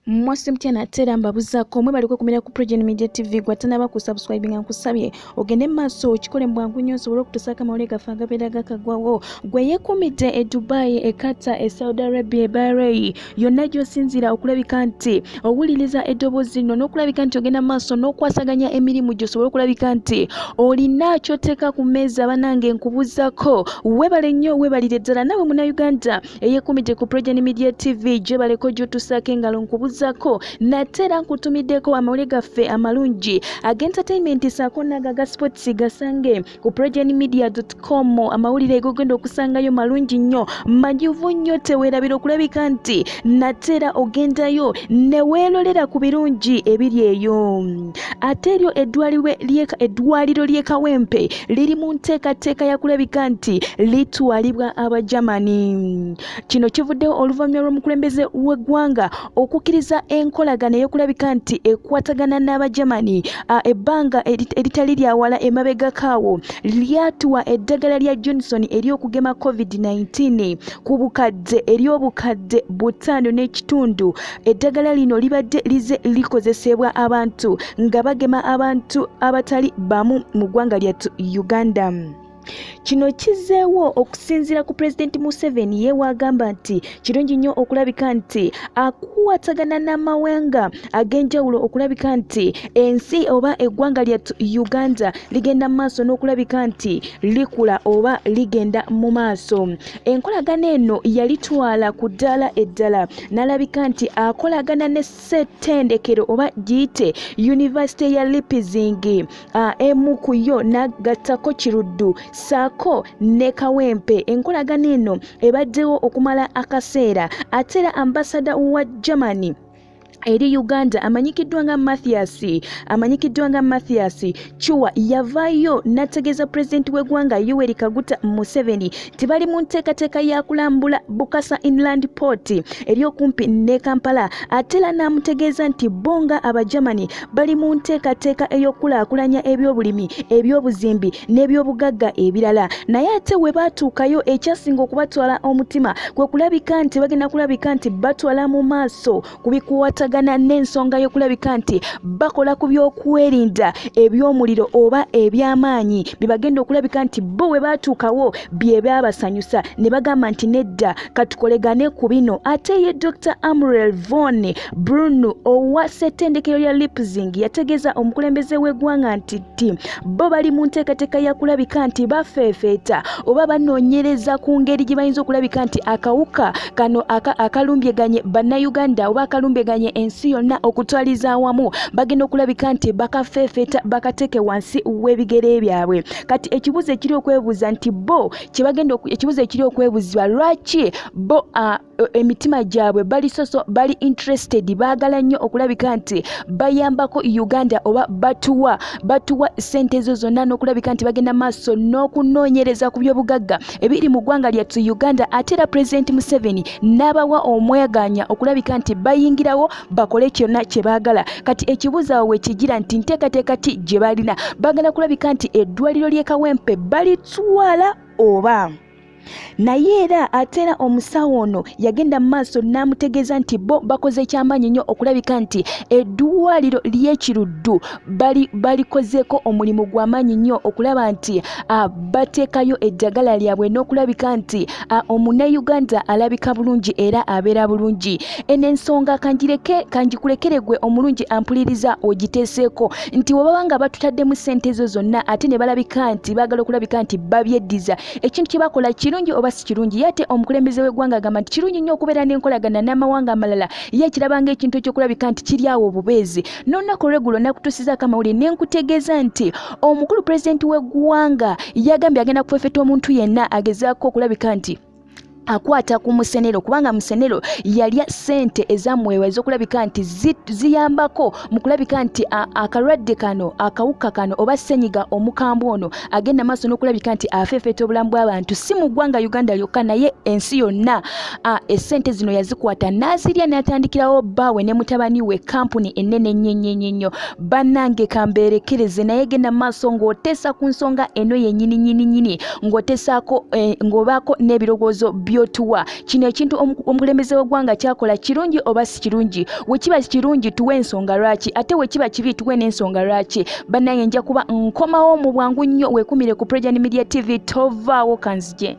Mwasi mutya nate era mbabuzaako mwebale kwekumira ku Progen Media TV. Gwe atanaba ku subscribing nkusabye ogende mu maaso okikole mu bwangu nnyo osobole okutusaako amawulire gaffe agabeera gakagwawo. Gwe yeekumidde e Dubai, e Qatar, e Saudi Arabia, e Bahrain, yonna gy'osinziira okulabika nti owuliriza eddoboozi lino n'okulabika nti ogenda mu maaso n'okwasaganya emirimu gyo osobole okulabika nti olina ky'oteeka ku mmeeza. Banange nkubuzaako weebale nnyo, weebalire ddala naawe Munnayuganda eyekumidde ku Progen Media TV, gyebaleko gyotusaako engalo. Nkubuzako nate era nkutumiddeko amawulire gaffe amalungi ag'entertainment saako naga ga sports, gasange ku progenmedia.com. Amawulire gogenda okusangayo malungi nnyo, majuvu nnyo. Teweerabira okulabika nti nate era ogendayo neweerolera ku birungi ebiri eyo. Ate eryo eddwaliro ly'e Kawempe liri mu nteekateeka ya kulabika nti litwalibwa Abajamani. Kino kivuddewo oluvannyuma lw'omukulembeze w'eggwanga okukkiriza enkolagana ey'okulabika nti ekwatagana n'Abajamani. Ebbanga eritali lyawala emabegakaawo lyatuwa eddagala lya Johnson ery'okugema COVID-19 ku bukadde ery'obukadde 5.5. Eddagala lino libadde lize likozesebwa abantu nga bagema abantu abatali bamu mu ggwanga lyattu Uganda. Kino kizzeewo okusinziira ku Pulezidenti Museveni ye waagamba nti kirungi nnyo okulabika nti akwatagana n'amawanga ag'enjawulo okulabika nti ensi oba eggwanga lyattu Uganda ligenda mu maaso n'okulabika nti likula oba ligenda mu maaso. Enkolagana eno yalitwala ku ddaala eddala n'alabika nti akolagana ne ssettendekero oba giyite yunivasite ya Leipzig, emu ku yo n'agattako Kiruddu ssaako ne Kawempe. Enkolagana eno ebaddewo okumala akaseera. Ate era ambasada wa Germany eri Uganda amanyikiddwa nga Mathias Chua yavaayo n'ategeeza pulezidenti w'eggwanga Yoweri Kaguta Museveni nti bali mu nteekateeka ya kulambula Bukasa Inland Port eri okumpi ne Kampala. Ate era n'amutegeeza nti bo nga Abajamani bali mu nteekateeka ey'okukulaakulanya ebyobulimi, ebyobuzimbi n'ebyobugagga ebirala. Naye ate we baatuukayo, ekyasinga okubatwala omutima kwe kulabika nti bagenda kulabika nti batwala mu maaso ku bikwatagana n'ensonga y'okulabika nti bakola ku by'okwerinda eby'omuliro oba eby'amaanyi bye bagenda okulabika nti bo we baatuukawo bye byabasanyusa ne bagamba nti nedda, katukolegane ku bino. Ate ye Dr Amrel von Bruno owa ssettendekero lya Leipzig yategeeza omukulembeze w'eggwanga nti bo bali mu nteekateeka ya kulabika nti bafeefeeta oba banoonyereza ku ngeri gye bayinza okulabika nti akawuka kano akalumbyeganye Bannayuganda oba akalumbyeganye ensi yonna okutwaliza awamu bagenda okulabika nti bakafeefeeta bakateeke wansi w'ebigere byabwe. Kati ekibuuzo ekiri okwebuuza nti bo kyebagenda, ekibuuzo ekiri okwebuuzibwa, lwaki bo emitima gyabwe bali so bali interested, baagala nnyo okulabika nti bayambako Uganda oba batuwa sente ezo zonna n'okulabika nti bagenda maaso n'okunoonyereza ku byobugagga ebiri mu ggwanga lyattu Uganda, ate era Pulezidenti Museveni n'abawa omweganya okulabika nti bayingirawo bakole kyonna kye baagala? Kati ekibuuzo awo wekigira nti nteekateeka ki gye balina? Baagala kulabika nti eddwaliro ly'e Kawempe balitwala oba? Naye era ate era omusawo ono yagenda mu maaso n'amutegeeza nti bo bakoze ekyamaanyi nnyo okulabika nti eddwaliro ly'Ekiruddu balikozeeko omulimu gw'amaanyi nnyo okulaba nti bateekayo eddagala lyabwe n'okulabika nti Omunnayuganda alabika bulungi era abeera bulungi. Eno ensonga kanjireke, kangikulekere gwe omulungi ampuliriza ogiteeseeko nti webaba nga batutaddemu ssente ezo zonna ate ne balabika nti baagala okulabika nti babyeddiza, ekintu kye bakola kirungi oba si kirungi? Ye ate omukulembeze w'eggwanga agamba nti kirungi nnyo okubeera n'enkolagana n'amawanga amalala. Ye ekiraba ng'ekintu ekyokulabika nti kiri awo obubeezi. N'olunaku olweggulo nakutuusizaako amawulire ne nkutegeeza nti omukulu pulezidenti w'eggwanga yagambye agenda kufefeta omuntu yenna agezaako okulabika nti akwata ku Musenero, kubanga Musenero yalya ssente ezamwewa ez'okulabika nti ziyambako mu kulabika nti akalwadde kano, akawuka kano oba ssenyiga omukambwe ono agenda maaso n'okulabika nti afeefeeta obulamu bw'abantu, si mu ggwanga Uganda lyokka naye ensi yonna. Essente zino yazikwata n'azirya n'atandikirawo bbaawe ne mutabani we kampuni ennene ennyo ennyo ennyo ennyo. Bannange, kambeerekereze, naye genda maaso ng'oteesa ku nsonga eno yennyini nyini nyini, ng'oteesaako ng'obaako n'ebirowoozo byo. by'otuwa. Kino ekintu omukulembeze w'eggwanga kyakola kirungi oba si kirungi? Wekiba kirungi, tuwe ensonga lwaki, ate wekiba kibi, tuwe n'ensonga lwaki. Bannange, nja kuba nkomawo mu bwangu nnyo. Weekumire ku Projan Media TV, tovaawo, kanzije.